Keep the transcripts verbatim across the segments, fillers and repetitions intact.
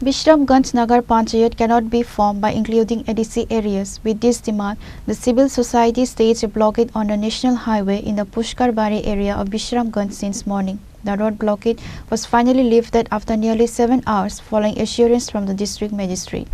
Bishramganj Nagar Panchayat cannot be formed by including A D C areas. With this demand, the civil society staged a blockade on the national highway in the Pushkar Bari area of Bishramganj since morning. The road blockade was finally lifted after nearly seven hours following assurance from the district magistrate.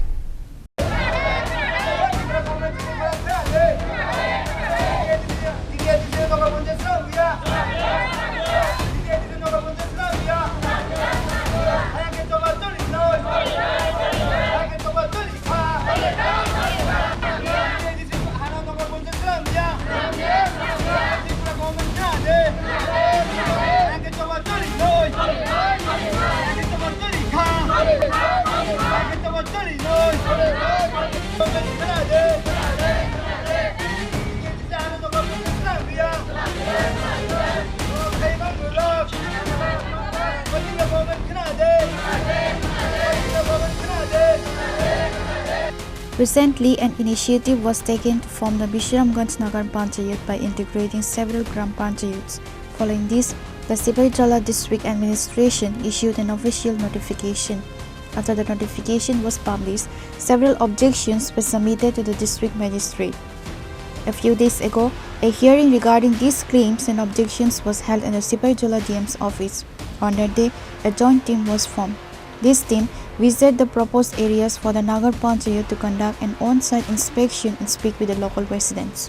Recently, an initiative was taken to form the Bishramganj Nagar Panchayat by integrating several Gram Panchayats. Following this, the Sipaijala District Administration issued an official notification. After the notification was published, several objections were submitted to the district magistrate. A few days ago, a hearing regarding these claims and objections was held in the Sipaijala D M's office. On that day, a joint team was formed. This team visited the proposed areas for the Nagar Panchayat to conduct an on-site inspection and speak with the local residents.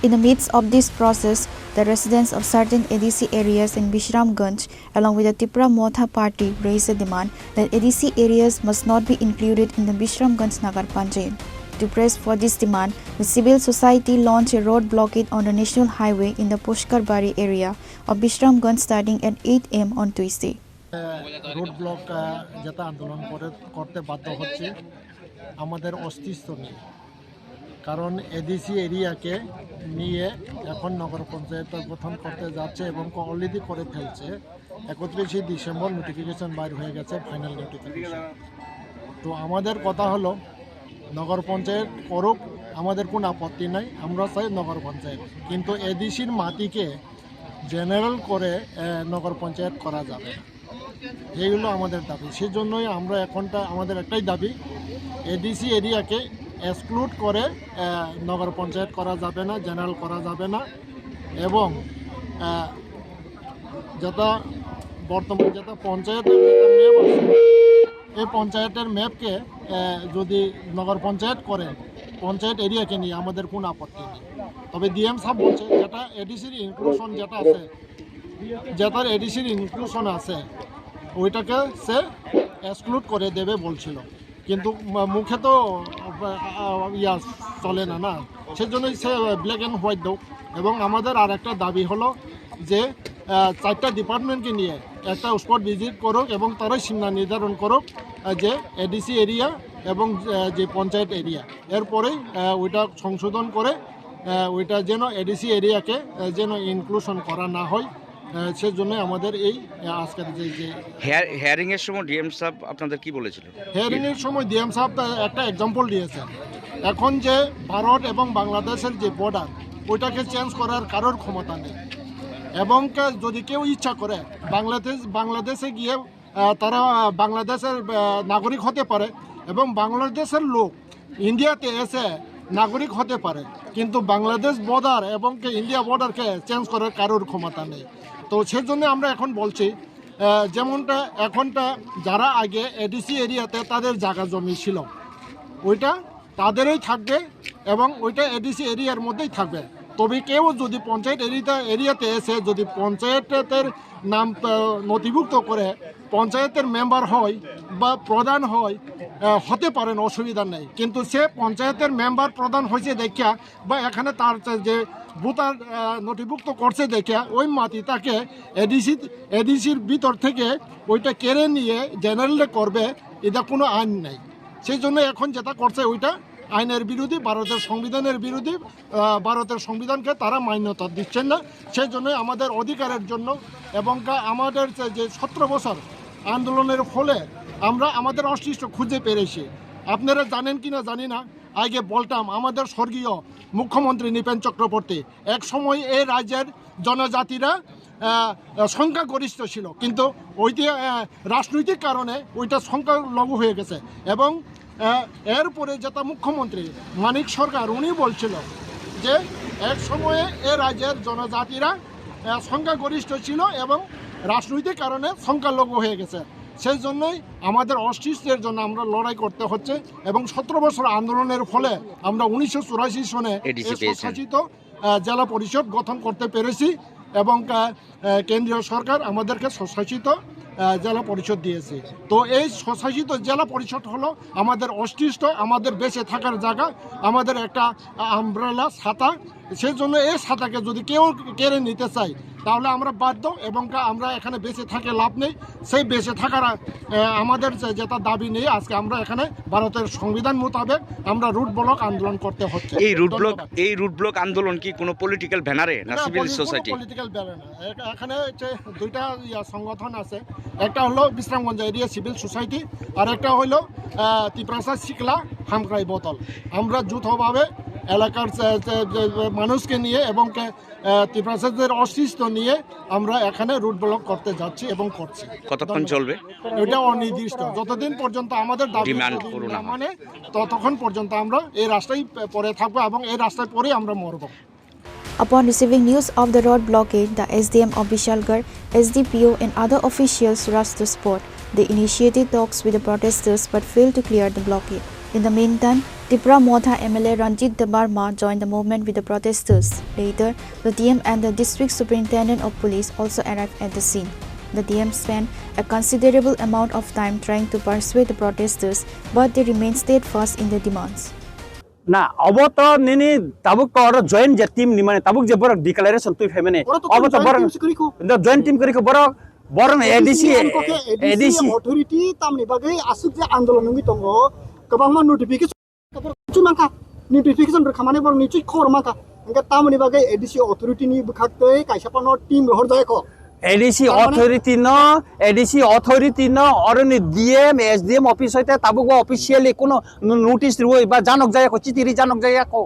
In the midst of this process, the residents of certain A D C areas in Bishramganj, along with the Tipra Motha party, raised a demand that A D C areas must not be included in the Bishramganj Nagar Panchayat. To press for this demand, the civil society launched a road blockade on the national highway in the Pushkar Bari area of Bishramganj starting at eight a m on Tuesday. Road block, ah, যেটা আন্দোলন করে, করতে বাধ্য হচ্ছে আমাদের অস্তিত্ব নিয়ে। কারণ এডিসি এরিয়াকে নিয়ে এখন নগর পঞ্চায়েত গঠন করতে যাচ্ছে এবং অলরেডি করে ফেলছে। একত্রিশে ডিসেম্বর নোটিফিকেশন বাইর হয়ে গেছে, ফাইনাল নোটিফিকেশন। তো আমাদের কথা হলো, নগর পঞ্চায়েত করুক, আমাদের কোনো আপত্তি নাই, আমরা চাই নগর পঞ্চায়েত। কিন্তু এডিসির মাটিকে জেনারেল করে, আহ, নগর পঞ্চায়েত করা যাবে না। এই হলো আমাদের দাবি। সেজন্যই আমরা এখনটা, আমাদের একটাই দাবি, এডিসি এরিয়াকে এক্সক্লুড করে, আহ, নগর পঞ্চায়েত করা যাবে না, জেনারেল করা যাবে না। এবং, আহ, যেটা বর্তমান যেটা পঞ্চায়েতের যেটা ম্যাপ আছে, এই পঞ্চায়েতের ম্যাপকে, আহ, যদি নগর পঞ্চায়েত করেন, পঞ্চায়েত এরিয়াকে নিয়ে আমাদের কোনো আপত্তি নেই। তবে ডিএম সাহেব বলছে যেটা এডিসির ইনক্লুশন যেটা আছে, যেটার এডিসির ইনক্লুশন আছে, ওইটাকে সে এক্সক্লুড করে দেবে বলছিল, কিন্তু মা-, মুখে তো, আহ, ইয়া চলে না, না, সেজন্যই সে ব্ল্যাক অ্যান্ড হোয়াইট দেও। এবং আমাদের আর একটা দাবি হলো যে, আহ, চারটা ডিপার্টমেন্টকে নিয়ে একটা স্পট ভিজিট করুক এবং তারাই সীমা নির্ধারণ করুক, আহ, যে এডিসি এরিয়া এবং, আহ, যে পঞ্চায়েত এরিয়া, এরপরেই, আহ, ওইটা সংশোধন করে, আহ, ওইটা যেন এডিসি এরিয়াকে, আহ, যেন ইনক্লুশন করা না হয়, আহ, সেজন্য আমাদের এই, আহ, আজকের যে, যে হিয়ার-, হিয়ারিং এর সময় ডিএম সাহেব আপনাদের কি বলেছিল? হিয়ারিং এর সময় ডিএম সাহেব তা একটা এক্সাম্পল দিয়েছেন। এখন যে ভারত এবং বাংলাদেশের যে বর্ডার, ওইটাকে চেঞ্জ করার কারোর ক্ষমতা নেই। এবং কে-, যদি কেউ ইচ্ছা করে বাংলাদেশ, বাংলাদেশে গিয়ে, আহ, তারা বাংলাদেশের, আহ, নাগরিক হতে পারে এবং বাংলাদেশের লোক ইন্ডিয়াতে এসে নাগরিক হতে পারে, কিন্তু বাংলাদেশ বর্ডার এবং কি ইন্ডিয়া বর্ডারকে চেঞ্জ করার কারোর ক্ষমতা নেই। তো সেজন্য আমরা এখন বলছি, আহ, যেমনটা এখনটা যারা আগে এডিসি এরিয়াতে তাদের জায়গা জমি ছিল, ওইটা তাদেরই থাকবে এবং ওইটা এডিসি এরিয়ার মধ্যেই থাকবে। তবে কেউ যদি পঞ্চায়েত এরিয়া, এরিয়াতে এসে যদি পঞ্চায়েতের নাম, আহ, নথিভুক্ত করে পঞ্চায়েতের মেম্বার হয় বা প্রধান হয়, আহ, হতে পারেন, অসুবিধা নেই। কিন্তু সে পঞ্চায়েতের মেম্বার প্রধান হয়েছে দেখিয়া বা এখানে তার যে ভোটার, আহ, নথিভুক্ত করছে দেখিয়া ওই মাটি তাকে এডিসি, এডিসির ভিতর থেকে ওইটা কেড়ে নিয়ে জেনারেলে করবে, এটা কোনো আইন নেই। সেই জন্য এখন যেটা করছে ওইটা আইনের বিরোধী, ভারতের সংবিধানের বিরোধী। আহ, ভারতের সংবিধানকে তারা মান্যতা দিচ্ছেন না। সেই জন্য আমাদের অধিকারের জন্য এবং কা-, আমাদের যে, যে সতেরো বছর আন্দোলনের ফলে আমরা আমাদের অস্তিত্ব খুঁজে পেয়েছি। আপনারা জানেন কি না জানি না, আগে বলতাম আমাদের স্বর্গীয় মুখ্যমন্ত্রী নৃপেন চক্রবর্তী এক সময় এই রাজ্যের জনজাতিরা আহ, আহ, সংখ্যাগরিষ্ঠ ছিল, কিন্তু ওইটা, আহ, রাজনৈতিক কারণে ওইটা সংখ্যালঘু হয়ে গেছে। এবং, আহ, এরপরে যেটা মুখ্যমন্ত্রী মানিক সরকার, উনি বলছিল যে এক সময়ে এ রাজ্যের জনজাতিরা, আহ, সংখ্যাগরিষ্ঠ ছিল এবং রাজনৈতিক কারণে সংখ্যালঘু হয়ে গেছে। সেই জন্যই আমাদের অস্তিত্বের জন্য আমরা লড়াই করতে হচ্ছে। এবং সতেরো বছর আন্দোলনের ফলে আমরা উনিশশো চুরাশি সনে এডিসি এই পেয়েছেন। স্বশাসিত, আহ, জেলা পরিষদ গঠন করতে পেরেছি এবং, আহ, আহ, কেন্দ্রীয় সরকার আমাদেরকে স্বশাসিত, আহ, জেলা পরিষদ দিয়েছে। তো এই স্বশাসিত জেলা পরিষদ হলো আমাদের অস্তিত্ব, আমাদের বেঁচে থাকার জায়গা, আমাদের একটা, আহ, আমব্রেলা, ছাতা। সেই জন্য এই ছাতাকে যদি কেউ কেড়ে নিতে চায়, তাহলে আমরা বাধ্য এবং কা-, আমরা এখানে বেঁচে থাকে লাভ নেই। সেই বেঁচে থাকার, আহ, আমাদের যে, যেটা দাবি নিয়ে আজকে আমরা এখানে ভারতের সংবিধান মোতাবেক আমরা রুট ব্লক আন্দোলন করতে হচ্ছে। এই রুট ব্লক, ধন্যবাদ। এই রুট ব্লক আন্দোলন কি কোনো পলিটিক্যাল ব্যানারে না এটা সিভিল পলি-, কোনো সোসাইটি? পলিটিক্যাল ব্যানার না। এ-, এখানে হচ্ছে দুইটা ইয়া সংগঠন আছে, একটা হলো বিশ্রামগঞ্জ এরিয়া সিভিল সোসাইটি, আর একটা হলো, আহ, তিপ্রাসা সিকলা হামক্রাই বদল। আমরা যৌথভাবে এলাকার যে, যে, যে, যে মানুষকে নিয়ে এবং কে, আহ, তিপ্রাসাদের অস্তিত্ব নিয়ে আমরা এখানে রুট ব্লক করতে যাচ্ছি এবং করছি। কতক্ষণ ধন্যবাদ। চলবে? এটা অনির্দিষ্ট, যতদিন পর্যন্ত আমাদের দাবি ডিমান্ড যদি পূরণ না হয়। মানে, ততক্ষণ পর্যন্ত আমরা এই রাস্তায় পড়ে থাকবো এবং এই রাস্তায় পড়েই আমরা মরবো। Upon receiving news of the road blockade, the S D M of Bishalgarh, S D P O and other officials rushed to spot. They initiated talks with the protesters but failed to clear the blockade. In the meantime, Tipra Motha M L A Ranjit Debbarma joined the movement with the protesters. Later, the D M and the District Superintendent of Police also arrived at the scene. The D M spent a considerable amount of time trying to persuade the protesters, but they remained steadfast in their demands. Na, obo to nini tabuk to oro join je team ni mane, tabuk je borok declaration twi phaimani. Oro to obo to joint borok team se kwrwi kho. Joint team kwrwi kho borok, borok no A D C, A D C, A D C authority tamni bagwi aswk je andolon wngwi tongo, kwbangma notification. Chu mankha, notification rwkha mane borok ni chu khobor mankha. Hwnkhe tamoni bagwi A D C authority ni bwkhak twi kaisa phano team rohor jaya kho. A D C tamani authority no, A D C authority no, oroni D M, S D M office hoite tabuk bo officially kuno no-, notice rwui ba janok jaya kho, chithi ri janok jaya kho.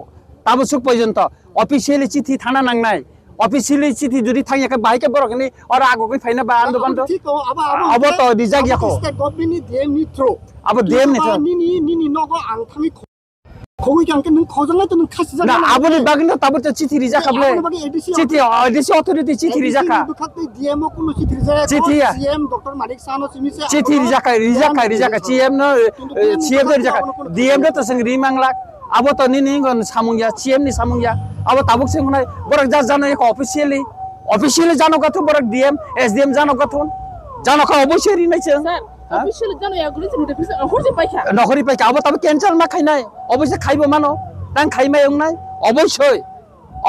Tabuk suk porjonto officially chithi thana nangnai. Officially chithi jodi thangya khe bahai khe borok ni oro agogwi phaina ba ando bando. Thik o, abo, abo, abo to rijak ya kho. State government ni D M ni through. Abo D M ni through. Nini, nini nogo ang thangwi Khogwi kang khe nwng khojaknai to nwng khasi jaknai. Na, aboni bagwi no tabuk to chithi rijak kha ble. Aboni bagwi A D C chithi, authority, A D C authority chithi rijak kha. A D C ni bwkhak tei D M o kuno chithi rijak kha. Chithi ya. C M Doctor Manik Sano simi se chithi rijak kha, rijak kha, rijak kha. C M no, eh, C M no rijak kha. D M no to seng ri manglak. Abo to nini ngon samung ya, C M ni samung ya. Abo tabuk seng hunai borok ja jano ya officially. Officially jano gathun borok D M, S D M jano gathun. Jano kha obosai ri nai seng. Sir, ha? Officially jano ya guli notification hor je paikha. Nohori paikha, abo tabo cancel ma khainai. Obosai khaibo mano. Tang khaimai wngnai. Obosai.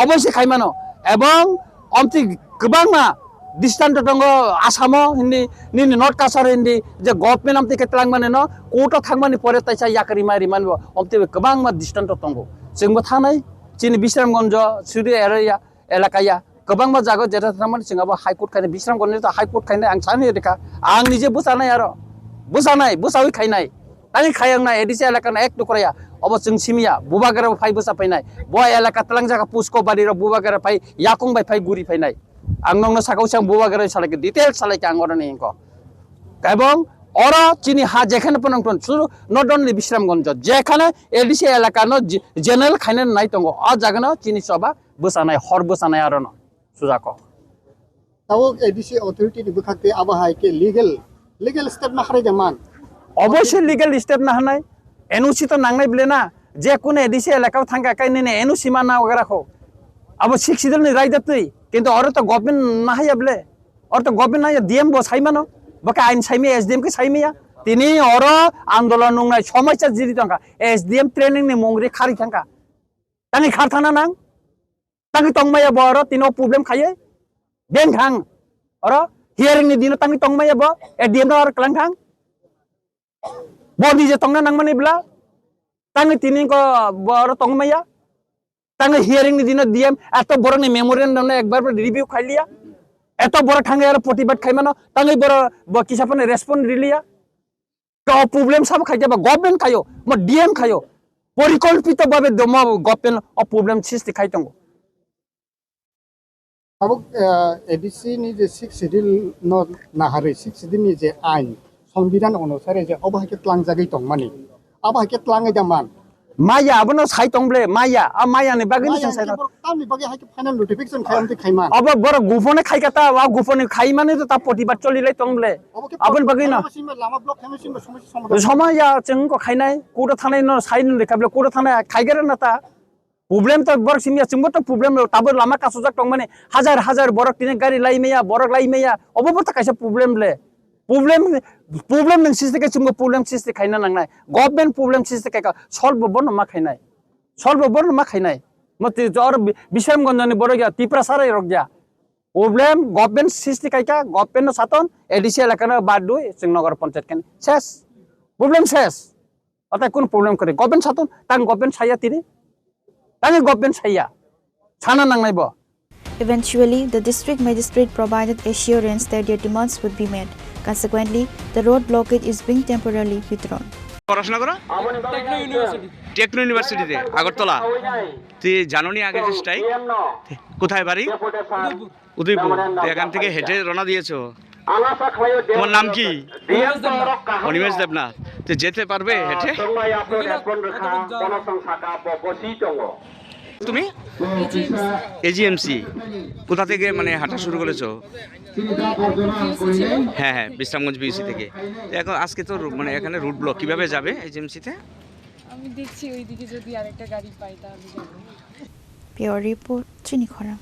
Obosai khaimano. Ebong omti kwbangma distant tongo Asamo hindi, nini North Cachar hindi, je government omti khe twlang mani no, court o thangmani pore taisa yakari ma rimani bo omti kwbangma distant tongo. Chwngbo thangnai, chini Bisramganj, Suri area, elakaya kwbangma jaga jeta thangmani chwng abo High Court khainai, Bisramganj ni to High Court khainai ang sani rikha. Ang nije bwchanai aro. Bwchanai, bwchawi khainai. Tani khayang na A D C elaka na ek tukra ya. Obo chwng simi ya. Bubagra bo phai bwcha phainai. Bo elaka twlang jaga Pusko bari rok Bubagra phai yakung bai phai guri phainai. Ang nokno sakao sang Bubagra salai khe detail salai khe ang oro ni ingko. Ebong oro chini ha jekhane ponong ton suru not only Bisramganj, jekhane A D C elaka no je-, general khainai nai tongo. O jaga no chini choba bwchanai, hor bwchanai arono sujako. Tabuk A D C authority ni bwkhak tei abo hai khe legal, legal step na harwi de man. Obviously legal step na hanai, N O C to nangnai bile na, je kuno A D C elaka o thangkha kai nini N O C ma na wagera kho. Abo Sixth Schedule ni raida twi, kintu oro to government na haya bile, oro to government na ya D M bo sai mano, bo khe ain sai maya, S D M khe sai maya. Tini oro andolon nungnai somai cha jiri tongkha, S D M training ni mungri khari thangkha. Tangwi khar thana nang. Tangwi tongmaya bo oro tino problem khaiye. Beng thang. Oro hearing ni dino tangwi tongmaya bo. A D M no oro klang thang. Bo nije tongna nangmani bla. Tangwi tini ko bo oro tongmaya. Tangwi hearing ni dino D M eto borok ni memorandum no ekbar bo review khailiya. Eto borok thangwi oro protibad khaimano. Tangwi boro bo kisa phano respond riliya. O problem sabo khai ba government khayo, mo D M khayo, porikolpito babe domo government o problem sisti khai tongo. Tabuk, ah, A D C ni je sixth schedule no naharwi sixth schedule ni je ain, songbidhan onusare je obo hai khe tlangjagwi tongmani, abo hai khe tlangwi da man. Maya, abono sai tong ble, maya, a maya ni bagwi ni Maya chwng sai hwnkhe tong. Borok tamni bagwi hai khe final notification khai amtwi khai man. Obo borok gufone khai kata, wa gufone khai mani to ta protibad choli lai tong ble. Obo khe Aboni bagwi no. Lama block khai mani simba somosya somadhan. Somaya chwng ko khainai, kudo thanai no sai no lekha ble, kudo thanai khai gere na ta. Problem to borok simi ya, chwngbo to problem lo, tabo lama kasujak tongmani, hajar hajar borok tini gari lai maya, borok lai maya, obo bo to kaisa problem le. Problem, problem nang siste ke chwngbo problem siste khaina nangnai. Government problem siste khaika, solve bo bono ma khainai. Solve bo bono ma khainai. Mo ti jor bi-, Bisramganj ni borok ya, Tiprasa rok ya. Problem government siste khaika, government no saton, A D C elaka no bad dui, chwng Nagar Panchayat khen. Ses. Problem ses. Otai kun problem kore. Government saton, tang government saya tini. Tang government saya. Sana nangnai bo. Eventually, the district magistrate provided assurance that their demands would be met. Consequently, the road blockade is being temporarily withdrawn. পড়াশোনা করো? Techno university. Techno ইউনিভার্সিটিতে, আগরতলা। তুই জানো নি আগে যে স্ট্রাইক? কোথায় বাড়ি? উদয়পুর। উদয়পুর। তো এখান থেকে হেঁটে রওনা দিয়েছো। তোমার নাম কি? অনিমেষ দেবনাথ। অনিমেষ দেবনাথ। তো যেতে পারবে হেঁটে? দেখি না, কতদূর যাওয়া যায়। তুমি? এজিএমসি। এজিএমসি। কোথা থেকে মানে হাঁটা শুরু করেছো? হ্যাঁ, হ্যাঁ, বিশ্রামগঞ্জ বিইসি থেকে। তো এখন আজকে তো রু-, মানে এখানে রুট ব্লক, কিভাবে যাবে এজিএমসিতে? আমি দেখছি ওইদিকে যদি আরেকটা গাড়ি পাই তাহলে যাবো। Bureau report, Chini Khorang.